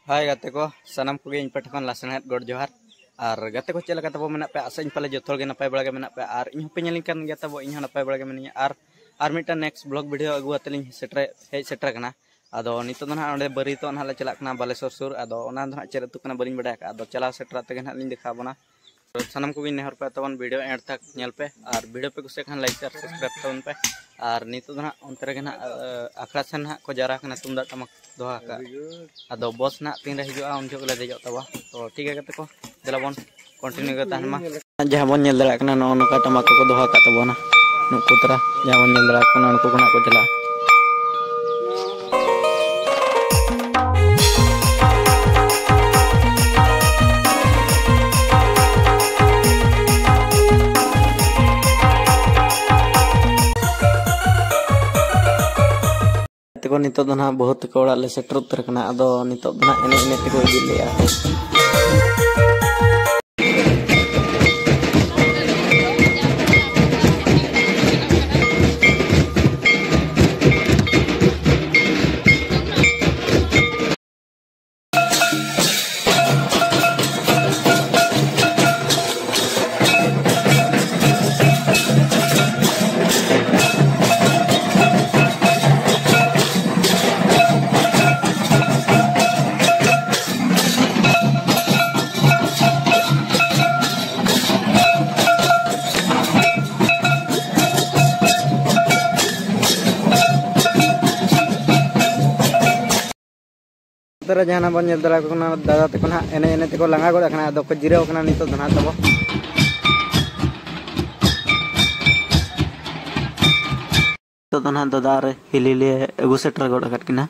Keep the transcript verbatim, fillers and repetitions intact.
ᱦᱟᱭ ᱜᱟᱛᱮ ᱠᱚ, ᱥᱟᱱᱟᱢ ᱠᱚᱜᱮ ᱤᱧ ᱯᱟᱦᱴᱟ ᱠᱷᱚᱱ ᱞᱟᱥᱮᱬᱦᱮᱫ ᱜᱚᱰ ᱡᱚᱦᱟᱨ᱾ ᱟᱨ ᱜᱟᱛᱮ ᱠᱚ, ᱪᱮᱫ ᱞᱮᱠᱟ ᱛᱟᱵᱚ ᱢᱮᱱᱟᱜ ᱯᱮᱭᱟ? ᱟᱥᱟᱧ ᱯᱟᱞᱮ ᱡᱚᱛᱚ ᱦᱚᱲ ᱜᱮ ᱱᱟᱯᱟᱭ ᱵᱟᱲᱟ ᱜᱮ ᱢᱮᱱᱟᱜ ᱯᱮᱭᱟ, ᱟᱨ ᱤᱧ ᱦᱚᱸᱯᱮ ᱧᱮᱞᱤᱧ ᱠᱟᱱ ᱜᱮᱭᱟ ᱛᱟᱵᱚ, ᱤᱧ ᱦᱚᱸ ᱱᱟᱯᱟᱭ ᱵᱟᱲᱟ ᱜᱮ ᱢᱤᱱᱟᱹᱧᱟ᱾ ᱟᱨ, ᱟᱨ ᱢᱤᱫᱴᱟᱝ next vlog video ᱟᱹᱜᱩ ᱠᱟᱛᱮ ᱞᱤᱧ ᱥᱮᱴᱮᱨ, ᱦᱮᱡ ᱥᱮᱴᱮᱨ ᱠᱟᱱᱟ᱾ ᱟᱫᱚ ᱱᱤᱛᱚᱜ ᱫᱚ ᱱᱟᱦᱟᱜ ᱚᱸᱰᱮ ᱵᱟᱹᱨᱭᱟᱹᱛᱚᱜ ᱱᱟᱦᱟᱜ ᱞᱮ ᱪᱟᱞᱟᱜ ᱠᱟᱱᱟ ᱵᱟᱞᱮᱥᱚᱨ ᱥᱩᱨ᱾ ᱟᱫᱚ ᱚᱱᱟ ᱫᱚ ᱱᱟᱦᱟᱜ ᱪᱮᱫ ᱟᱹᱛᱩ ᱠᱟᱱᱟ ᱵᱟᱹᱞᱤᱧ ᱵᱟᱲᱟᱭ ᱟᱠᱟᱫᱼᱟ᱾ ᱟᱫᱚ ᱪᱟᱞᱟᱣ ᱥᱮᱴᱮᱨ ᱛᱮᱜᱮ ᱱᱟᱦᱟᱜ ᱞᱤᱧ ᱫᱮᱠᱷᱟᱣ ᱟᱵᱚᱱᱟ᱾ ᱥᱟᱱᱟᱢ ᱠᱚᱜᱮᱧ ᱱᱮᱦᱚᱨ ᱯᱮ ᱛᱟᱵᱚᱱ, video end ᱛᱟᱠ ᱧᱮᱞ ᱯᱮ, ᱟᱨ video ᱯᱮ ᱠᱩᱥᱤᱭᱟᱜ ᱠᱷᱟᱱ like, share, subscribe ᱛᱟᱵᱚᱱ ᱯᱮ᱾ ᱟᱨ ᱱᱤᱛᱚᱜ ᱫᱚ ᱱᱟᱦᱟᱜ ᱚᱱᱛᱮ ᱨᱮᱜᱮ ᱱᱟᱦᱟᱜ, ᱟᱸ, ᱟᱠᱷᱲᱟ ᱥᱮᱱ ᱱᱟᱦᱟᱜ ᱠᱚ ᱡᱟᱣᱨᱟ ᱠᱟᱱᱟ, ᱛᱩᱢᱫᱟᱜ ᱴᱟᱢᱟᱠ ᱫᱚᱦᱚ ᱟᱠᱟᱫ᱾ ᱟᱫᱚ ᱵᱚᱥ ᱱᱟᱦᱟᱜ ᱛᱤᱱᱨᱮ ᱦᱤᱡᱩᱜᱼᱟ, ᱩᱱ ᱡᱚᱦᱚᱜ ᱞᱮ ᱫᱮᱡᱚᱜ ᱛᱟᱵᱚᱱᱟ᱾ ᱛᱚ ᱴᱷᱤᱠ ᱜᱮᱭᱟ ᱜᱟᱛᱮ ᱠᱚ, ᱫᱮᱞᱟ ᱵᱚᱱ continue ᱜᱮ ᱛᱟᱦᱮᱱ ᱢᱟ᱾ ᱡᱟᱦᱟᱸ ᱵᱚᱱ ᱧᱮᱞ ᱫᱟᱲᱮᱭᱟᱜ ᱠᱟᱱᱟ, ᱱᱚᱜᱼᱚ ᱱᱚᱝᱠᱟ ᱴᱟᱢᱟᱠ ᱠᱚᱠᱚ ᱫᱚᱦᱚ ᱟᱠᱟᱫ ᱛᱟᱵᱚᱱᱟ᱾ ᱱᱩᱠᱩ ᱛᱟᱨᱟ ᱡᱟᱦᱟᱸ ᱵᱚᱱ ᱧᱮᱞ ᱫᱟᱲᱮᱭᱟᱜ ᱠᱟᱱᱟ, ᱱᱩᱠᱩ ᱠᱚ ᱱᱟᱦᱟᱜ ᱠᱚ ᱪᱟᱞᱟᱜᱼᱟ᱾ ᱛᱮᱠᱚ ᱱᱤᱛᱚᱜ ᱫᱚ ᱱᱟᱦᱟᱜ ᱵᱟᱹᱦᱩ ᱛᱟᱠᱚ ᱚᱲᱟᱜ ᱞᱮ ᱥᱮᱴᱮᱨ ᱩᱛᱟᱹᱨ ᱟᱠᱟᱱᱟ᱾ ᱟᱫᱚ ᱱᱤᱛᱚᱜ ᱫᱚ ᱱᱟᱦᱟᱜ ᱮᱱᱮᱡ ᱮᱱᱮᱡ ᱛᱮᱠᱚ ᱤᱫᱤ ᱞᱮᱭᱟ᱾ ᱱᱚᱛᱮ ᱨᱮ ᱡᱟᱦᱟᱱᱟᱜ ᱵᱚᱱ ᱧᱮᱞ ᱫᱟᱲᱮᱭᱟᱠᱚ ᱠᱟᱱᱟ, ᱫᱟᱫᱟ ᱛᱟᱠᱚ ᱱᱟᱦᱟᱜ ᱮᱱᱮᱡ ᱮᱱᱮᱡ ᱛᱮᱠᱚ ᱞᱟᱸᱜᱟ ᱜᱚᱫ ᱟᱠᱟᱱᱟ, ᱟᱫᱚ ᱠᱚ ᱡᱤᱨᱟᱹᱣ ᱟᱠᱟᱱᱟ ᱱᱤᱛᱚᱜ ᱫᱚ ᱱᱟᱦᱟᱜ ᱛᱟᱵᱚ᱾ ᱱᱤᱛᱚᱜ ᱫᱚ ᱱᱟᱦᱟᱜ ᱫᱟᱫᱟ ᱟᱨ ᱦᱤᱞᱤ ᱞᱮ ᱟᱹᱜᱩ ᱥᱮᱴᱮᱨ ᱜᱚᱫ ᱟᱠᱟᱫ ᱠᱤᱱᱟ᱾